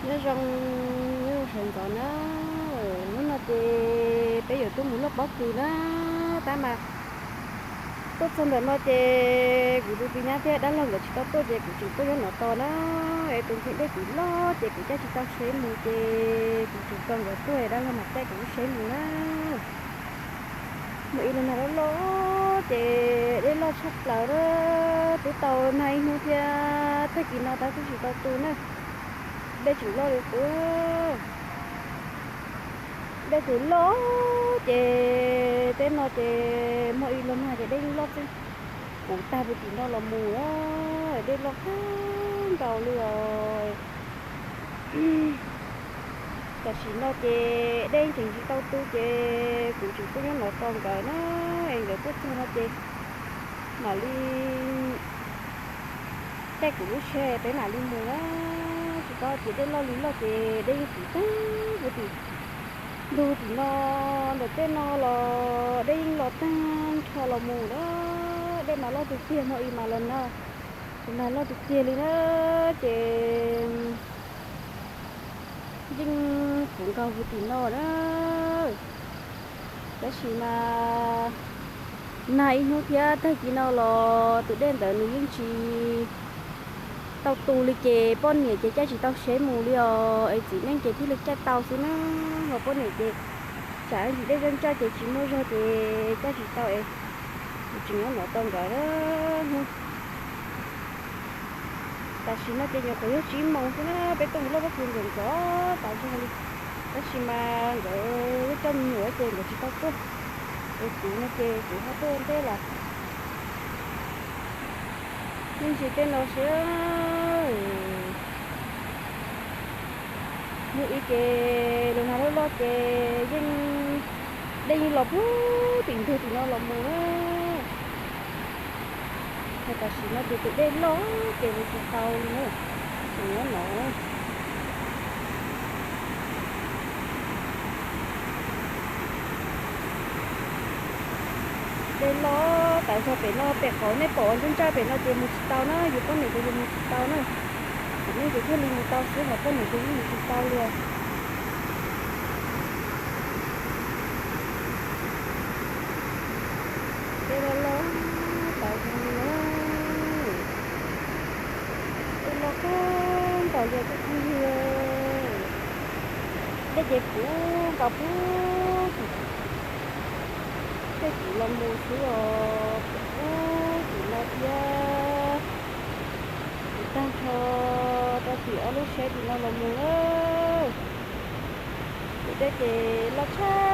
Nyob zoo, nyob zoo sawv ntxov na. Hnub no ces peb yuav tuaj mus luaj pob kws na, tab mas tuaj txog ntawm no ces kuv tus txiv nyab thiab dab laug nkawd tsis tau tuaj ces kuv tseem tuaj nyob no tos na. Es tus ntxhais dej kuv loj ces kuv caij tsis tau tsheb mus ces kuv tseem tos nkawd tuaj dab laug mam caij kuv lub tsheb mus na. Muaj ib lub nag loj loj ces dej loj tshaj plaws na, twb tau nag ib hnub thiab tag kis no tab kuj tsis tau tu na. Dej tseem loj li qub. Dej ces loj ces tej no ces muaj ib lub nag ces dej yeej loj xwb. Puv tag puv tim no los mus, dej loj kawg nkaus li os. Tam sim no ces dej tseem tsis tau tu ces kuv tseem tuaj nyob no tos nkawd na, es nkawd tuaj txog no ces mam li caij kuv lub tsheb peb mam li mus na. Tsis paub ces dej loj li loj ces dej yeej puv tag puv tim ntug tim no, ntawm tej no los dej yeej los tag nrho los mus na. Dej mas loj tiag tiag, muaj ib mas los nag, tus nag loj tiag tiag li na, ces yeej puv nkaus puv tim no na. Tab sis mas nag ib hnub thiab tag kis no los tus dej ntawd nws yeej tsis tau tu li ces poj niam ces caij tsis tau tsheb mus li os, es txiv neej ces thiaj li caij tau xwb na. Ho poj niam ces tsam ntsis dej zaj ntsaj ces tsis muaj zog ces caij tsis tau es kuv tseem nyob no tos nkawd. Tam sim no ces nyuam qhuav yog tsib moos xwb na, peb tuaj mus luaj pob kws ntxov ntxov tas zog li. Tab sis mas nkawd coj me nyuam ces nkawd tsis tau tuaj, es kuv no ces kuv ho tuaj ua ntej lawm. Me ntsis tej no sab hnub ib ces lub nag loj loj ces yeej dej yeej los puag tim ntug tim no los mus na. Ho tam sim no ces tus dej loj ces mus tsis tau li na, tseem nyob no. Dej loj tas zog pem no, pem qhov nej pom ntsaj ntsaj pem no ces mus tsis tau na, yus poj niam ces yus mus tsis tau na. Txiv neej ces thiaj li mus tau xwb, ho poj niam ces yeej mus tsis tau li os. Dej loj loj tas zog li na. Dej loj kawg nkaus li os phooj ywg. Dej ces puv nkaus puag tim, tej tim los mus xwb os, puv puag tim no thiab, puv tag nrho rau tim ob lub tsheb tim no los mus na. Tus dej ces loj tshaj